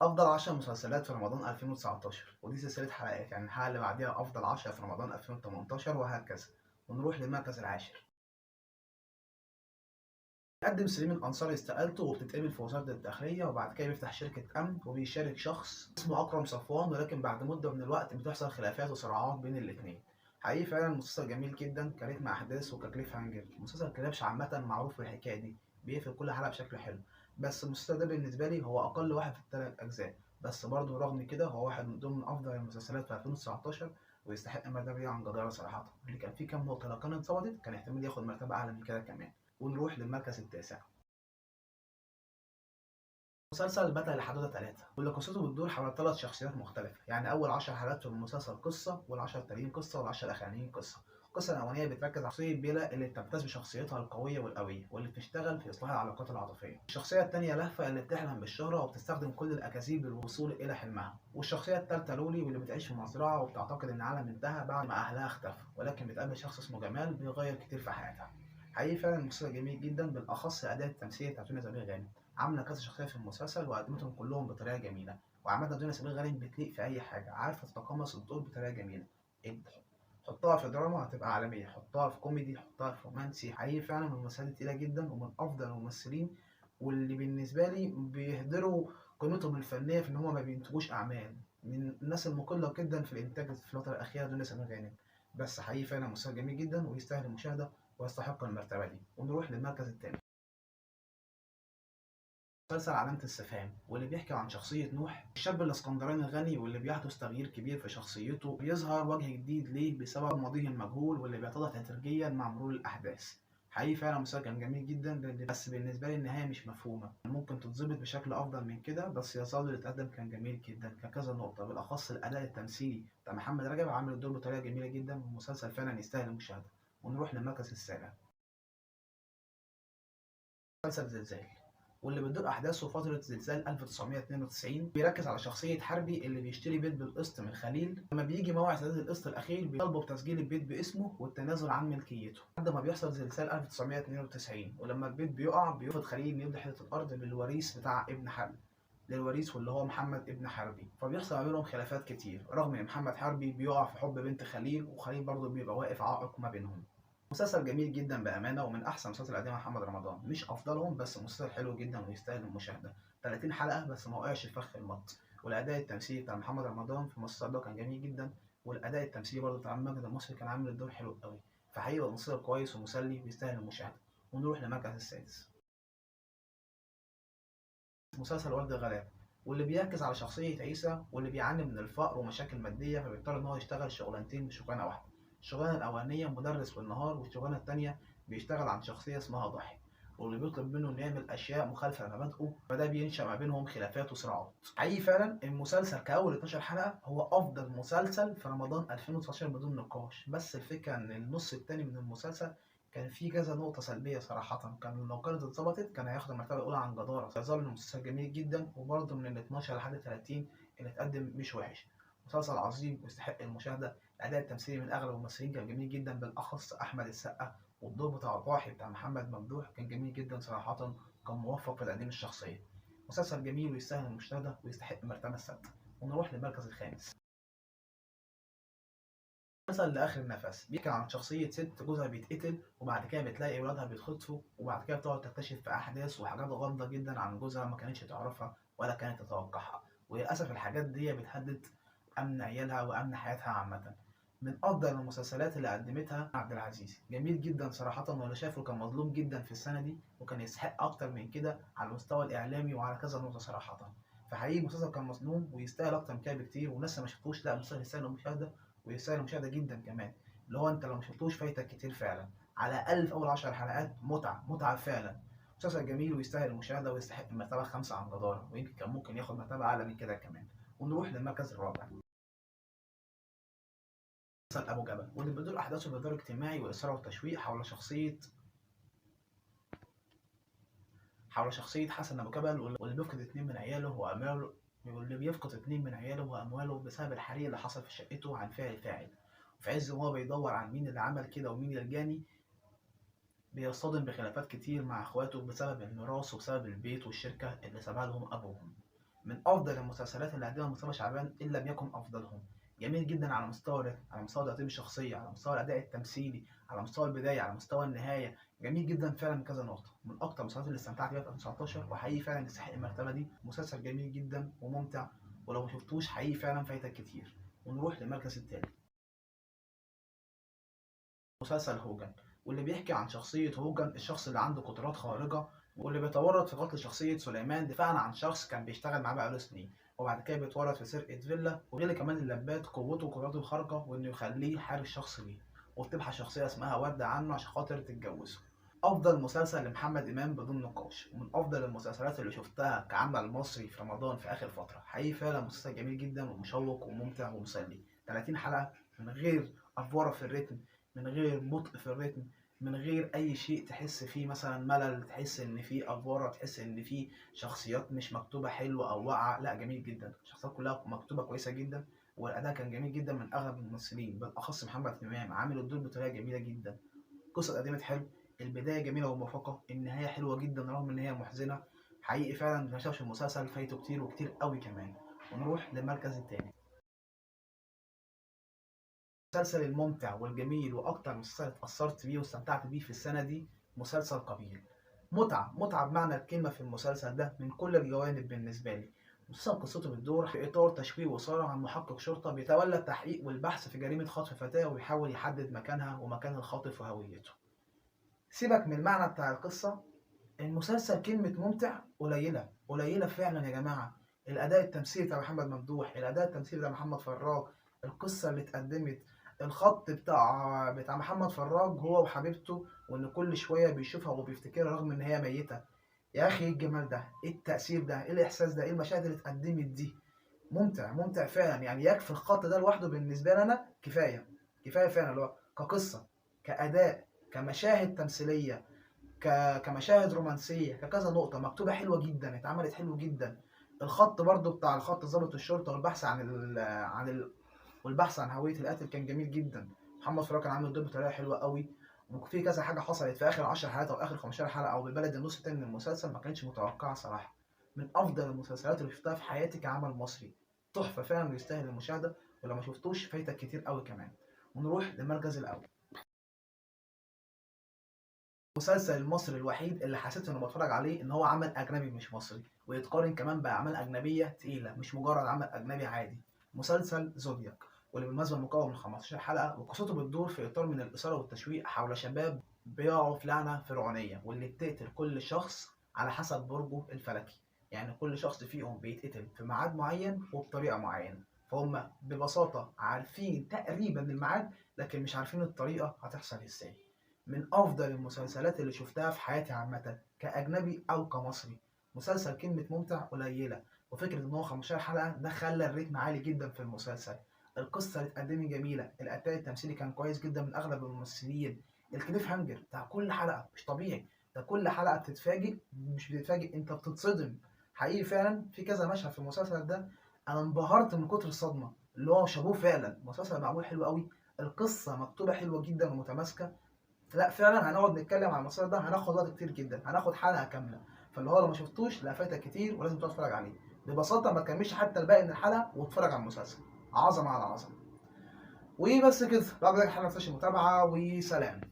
أفضل 10 مسلسلات في رمضان 2019، ودي سلسلة حلقات، يعني الحلقة اللي بعديها أفضل 10 في رمضان 2018 وهكذا. ونروح للمركز العاشر. بيقدم سليم الأنصاري استقالته وبتتقبل في وزارة الداخلية، وبعد كده بيفتح شركة أمن وبيشارك شخص اسمه أكرم صفوان، ولكن بعد مدة من الوقت بتحصل خلافات وصراعات بين الاتنين. حقيقي فعلا مسلسل جميل جدا ك rhythm أحداث وك cliffhanger. مسلسل كلبش عامة معروف بالحكاية دي، بيقفل كل حلقة بشكل حلو، بس المسلسل ده بالنسبة لي هو أقل واحد في الثلاث أجزاء، بس برضه رغم كده هو واحد من ضمن أفضل المسلسلات في 2019 ويستحق المرتبة دي عن جدارة صراحة. اللي كان فيه كام نقطة لو كانت اتظبطت كان احتمال ياخد مرتبة أعلى من كده كمان. ونروح للمركز التاسع. مسلسل بطل الحدوتة 3، واللي قصته بتدور حول 3 شخصيات مختلفة، يعني أول 10 حلقات في المسلسل قصة، وال10 التانيين قصة، وال10 الأخرانيين قصة. القصة الأولانية بتركز على شخصية بيلا اللي بتمتاز بشخصيتها القوية والقوية واللي بتشتغل في إصلاح العلاقات العاطفية. الشخصية التانية لهفة اللي بتحلم بالشهرة وبتستخدم كل الأكاذيب للوصول إلى حلمها. والشخصية التالتة لولي واللي بتعيش في مزرعة وبتعتقد إن العالم انتهى بعد ما أهلها اختفوا، ولكن بتقابل شخص اسمه جمال بيغير كتير في حياتها. حقيقي فعلا المسلسل جميل جدا، بالأخص أداء التمثيل بتاع دنيا سمير غانم، عاملة كذا شخصية في المسلسل وقدمتهم كلهم بطريقة جميلة. وعامة دنيا سمير غانم بتليق في أي حاجة، عارفة تتقمص الدور بطريقة جميلة. حطها في دراما هتبقى عالمية، حطها في كوميدي، حطها في رومانسي. حقيقي فعلا من الممثلات التقيلة جدا ومن أفضل الممثلين، واللي بالنسبة لي بيهدروا قيمتهم الفنية في إن هما ما بينتجوش أعمال، من الناس المقلة جدا في الإنتاج في الفترة الأخيرة دنيا سمير غانم. بس حقيقي فعلا مسلسل جميل جدا ويستاهل المشاهدة ويستحق المرتبة دي. ونروح للمركز الثاني. مسلسل علامة استفهام، واللي بيحكي عن شخصية نوح الشاب الاسكندراني الغني واللي بيحدث تغيير كبير في شخصيته، بيظهر وجه جديد ليه بسبب ماضيه المجهول واللي بيتضح تدريجيا مع مرور الأحداث. حقيقي فعلا مسلسل كان جميل جدا، بس بالنسبة لي النهاية مش مفهومة، ممكن تتظبط بشكل أفضل من كده، بس يظل اللي اتقدم كان جميل جدا ككذا نقطة، بالأخص الأداء التمثيلي بتاع محمد رجب عامل الدور بطريقة جميلة جدا، والمسلسل فعلا يستاهل المشاهدة. ونروح للمركز السابع. مسلسل زلزال، واللي بتدور احداثه فترة زلزال 1992، بيركز على شخصية حربي اللي بيشتري بيت بالقسط من خليل. لما بيجي موعد سداد القسط الاخير بيطالبه بتسجيل البيت باسمه والتنازل عن ملكيته، لحد ما بيحصل زلزال 1992، ولما البيت بيقع بيرفض خليل انه يمضي حتة الارض للوريث بتاع ابن حربي، للوريث واللي هو محمد ابن حربي، فبيحصل ما بينهم خلافات كتير، رغم ان محمد حربي بيقع في حب بنت خليل، وخليل برضه بيبقى واقف عائق ما بينهم. مسلسل جميل جدا بأمانة، ومن أحسن مسلسل قديمها محمد رمضان، مش أفضلهم بس مسلسل حلو جدا ويستاهل المشاهدة. 30 حلقة بس ما وقعش في فخ المط، والأداء التمثيلي بتاع محمد رمضان في المسلسل ده كان جميل جدا، والأداء التمثيلي برضه بتاع ماجد المصري كان عامل الدور حلو قوي، فحقيقة مسلسل كويس ومسلي ويستاهل المشاهدة. ونروح للمركز السادس. مسلسل ورد الغلاب، واللي بيركز على شخصية عيسى واللي بيعاني من الفقر ومشاكل مادية، فبيضطر إن هو يشتغل شغلانتين بشغلانة واحدة. الشغلانة الأولانية مدرس بالنهار، والشغلانة التانية بيشتغل عن شخصية اسمها ضحي، واللي بيطلب منه إنه يعمل أشياء مخالفة لمبادئه، فده بينشأ ما بينهم خلافات وصراعات. حقيقي فعلا المسلسل كأول 12 حلقة هو أفضل مسلسل في رمضان 2019 بدون نقاش، بس الفكرة إن النص التاني من المسلسل كان فيه كذا نقطة سلبية صراحة، كان لو كانت اتظبطت كان هياخد المرتبة الأولى عن جدارة. يظل المسلسل جميل جدا، وبرضه من ال 12 لحد 30 اللي اتقدم مش وحش. مسلسل عظيم ويستحق المشاهدة. الأداء التمثيلي من أغلب الممثلين كان جميل جدا، بالأخص أحمد السقا، والدور بتاع ضاحي بتاع محمد ممدوح كان جميل جدا صراحة، كان موفق في تقديم الشخصية. مسلسل جميل ويستاهل المشاهدة ويستحق المرتبة السادسة. ونروح للمركز الخامس. مسلسل لآخر نفس، بيحكي عن شخصية ست جوزها بيتقتل، وبعد كده بتلاقي ولادها بيتخطفوا، وبعد كده بتقعد تكتشف في أحداث وحاجات غامضة جدا عن جوزها ما كانتش تعرفها ولا كانت تتوقعها، وللأسف الحاجات دي بتهدد أمن عيالها وأمن حياتها عامة. من أفضل المسلسلات اللي قدمتها عبد العزيز، جميل جدا صراحة، واللي شافه كان مظلوم جدا في السنة دي وكان يستحق أكتر من كده على المستوى الإعلامي وعلى كذا نقطة صراحة. فحقيقي المسلسل كان مظلوم ويستاهل أكتر من كده بكتير، والناس ما شافوش، لا المسلسل يستاهل المشاهدة ويستاهل المشاهدة جدا كمان، اللي هو أنت لو ما شفتوش فايتك كتير فعلا، على الأقل في أول 10 حلقات متعة متعة فعلا. مسلسل جميل ويستاهل المشاهدة ويستحق المرتبة 5 عن جدارة، ويمكن كان ممكن ياخد مرتبة أعلى من كده كمان. ونروح للمركز الرابع. مسلسل أبو جبل، واللي بيدور أحداثه بإطار اجتماعي وإثارة وتشويق حول شخصية حسن أبو جبل، واللي بيفقد 2 من عياله وأمواله، واللي بيفقد 2 من عياله وأمواله بسبب الحريق اللي حصل في شقته عن فعل فاعل. وفي عز ما هو بيدور عن مين اللي عمل كده ومين الجاني، بيصطدم بخلافات كتير مع إخواته بسبب الميراث وبسبب البيت والشركة اللي سابها لهم أبوهم. من افضل المسلسلات اللي قدمها مصطفى شعبان ان لم يكن افضلهم. جميل جدا على مستوى الريتم، على مستوى تقديم الشخصية، على مستوى الاداء التمثيلي، على مستوى البداية، على مستوى النهاية. جميل جدا فعلا من كذا نقطة. من اكتر المسلسلات اللي استمتعت بيها في 2019، وحقيقي فعلا يستحق المرتبة دي. مسلسل جميل جدا وممتع، ولو ما شفتوش حقيقي فعلا فايتك كتير. ونروح للمركز الثالث، مسلسل هوجن، واللي بيحكي عن شخصية هوجن، الشخص اللي عنده قدرات خارقة واللي بيتورط في قتل شخصية سليمان دفاعا عن شخص كان بيشتغل معاه بقاله سنين، وبعد كده بيتورط في سرقة فيلا، وغير كمان اللبات قوته وقدراته الخارقة وإنه يخليه حارس شخصي ليه، وبتبحث شخصية اسمها وردة عنه عشان خاطر تتجوزه. أفضل مسلسل لمحمد إمام بدون نقاش، ومن أفضل المسلسلات اللي شفتها كعمل مصري في رمضان في آخر فترة. حقيقي فعلا مسلسل جميل جدا ومشوق وممتع ومسلي. 30 حلقة من غير أفورة في الريتم، من غير بطء في الريتم، من غير اي شيء تحس فيه مثلا ملل، تحس ان فيه افوره، تحس ان فيه شخصيات مش مكتوبة حلوة او واقعه. لا، جميل جدا، الشخصيات كلها مكتوبة كويسة جدا، والاداء كان جميل جدا من اغلب الممثلين، بالاخص محمد امام عامل الدور بطريقة جميلة جدا. القصة اتقدمت حلو، البداية جميلة وموفقه، النهاية حلوة جدا رغم ان هي محزنه. حقيقي فعلا ما شافش المسلسل فايته كتير وكتير قوي كمان. ونروح للمركز الثاني، المسلسل الممتع والجميل واكتر مسلسل اتأثرت بيه واستمتعت بيه في السنة دي، مسلسل قابيل. متعة متعة بمعنى الكلمة في المسلسل ده من كل الجوانب بالنسبة لي. مسلسل قصته بتدور في إطار تشويق وإثارة عن محقق شرطة بيتولى التحقيق والبحث في جريمة خطف فتاة، وبيحاول يحدد مكانها ومكان الخاطف وهويته. سيبك من المعنى بتاع القصة، المسلسل كلمة ممتع قليلة قليلة فعلا يا جماعة. الأداء التمثيلي بتاع محمد ممدوح، الأداء التمثيلي بتاع محمد فراج، القصة اللي اتقدمت، الخط بتاع محمد فراج هو وحبيبته، وان كل شوية بيشوفها وبيفتكرها رغم ان هي ميته. يا اخي ايه الجمال ده، ايه التاثير ده، ايه الاحساس ده، ايه المشاهد اللي اتقدمت دي. ممتع ممتع فعلا، يعني يكفي الخط ده لوحده بالنسبة لنا كفاية كفاية فعلا، اللي هو كقصة، كاداء، كمشاهد تمثيلية، كمشاهد رومانسية، ككذا نقطة مكتوبة حلوة جدا، اتعملت حلو جدا. الخط برضو بتاع الخط ضابط الشرطة والبحث عن والبحث عن هوية القاتل كان جميل جدا. محمد فراج كان عامل الدور بطريقة حلوة قوي، وفي كذا حاجة حصلت في اخر 10 حلقات او اخر 15 حلقة او بالبلد النص التاني من المسلسل ما كانتش متوقعه صراحة. من افضل المسلسلات اللي شفتها في حياتي كعمل مصري، تحفة فعلا ويستاهل المشاهدة، ولو ما شفتوش فايتك كتير قوي كمان. ونروح للمركز الاول، المسلسل المصري الوحيد اللي حسيت انه بتفرج عليه ان هو عمل اجنبي مش مصري، ويتقارن كمان باعمال اجنبية تقيلة، مش مجرد عمل اجنبي عادي. مسلسل زودياك، واللي بالمناسبة مكون من 15 حلقة، وقصته بتدور في اطار من الاثارة والتشويق حول شباب بيقعوا في لعنه فرعونيه، واللي بتقتل كل شخص على حسب برجه الفلكي. يعني كل شخص فيهم بيتقتل في ميعاد معين وبطريقة معينة، فهم ببساطة عارفين تقريبا الميعاد لكن مش عارفين الطريقة هتحصل ازاي. من افضل المسلسلات اللي شفتها في حياتي عامة، كاجنبي او كمصري. مسلسل كلمة ممتع قليله، وفكره ان هو 15 حلقة ده خلى الريتم عالي جدا في المسلسل. القصة اللي اتقدمت جميلة، الاداء التمثيلي كان كويس جدا من اغلب الممثلين، ال cliffhanger بتاع كل حلقة مش طبيعي، ده كل حلقة بتتفاجئ، مش بتتفاجئ انت بتتصدم حقيقي فعلا. في كذا مشهد في المسلسل ده انا انبهرت من كتر الصدمة، اللي هو شابوه فعلا. المسلسل معمول حلو قوي، القصة مكتوبة حلوة جدا ومتماسكه. لا فعلا هنقعد نتكلم عن المسلسل ده هناخد وقت كتير جدا، هناخد حلقة كاملة. فاللي هو لو ما شفتوش لا فاتك كتير، ولازم تقعد تتفرج عليه ببساطة، ما تكملش حتى الباقي من الحلقة واتفرج على المسلسل. عظمه على عظمه. وبس كده، لو عجبتك الحلقة ما تنساش المتابعة، وسلام.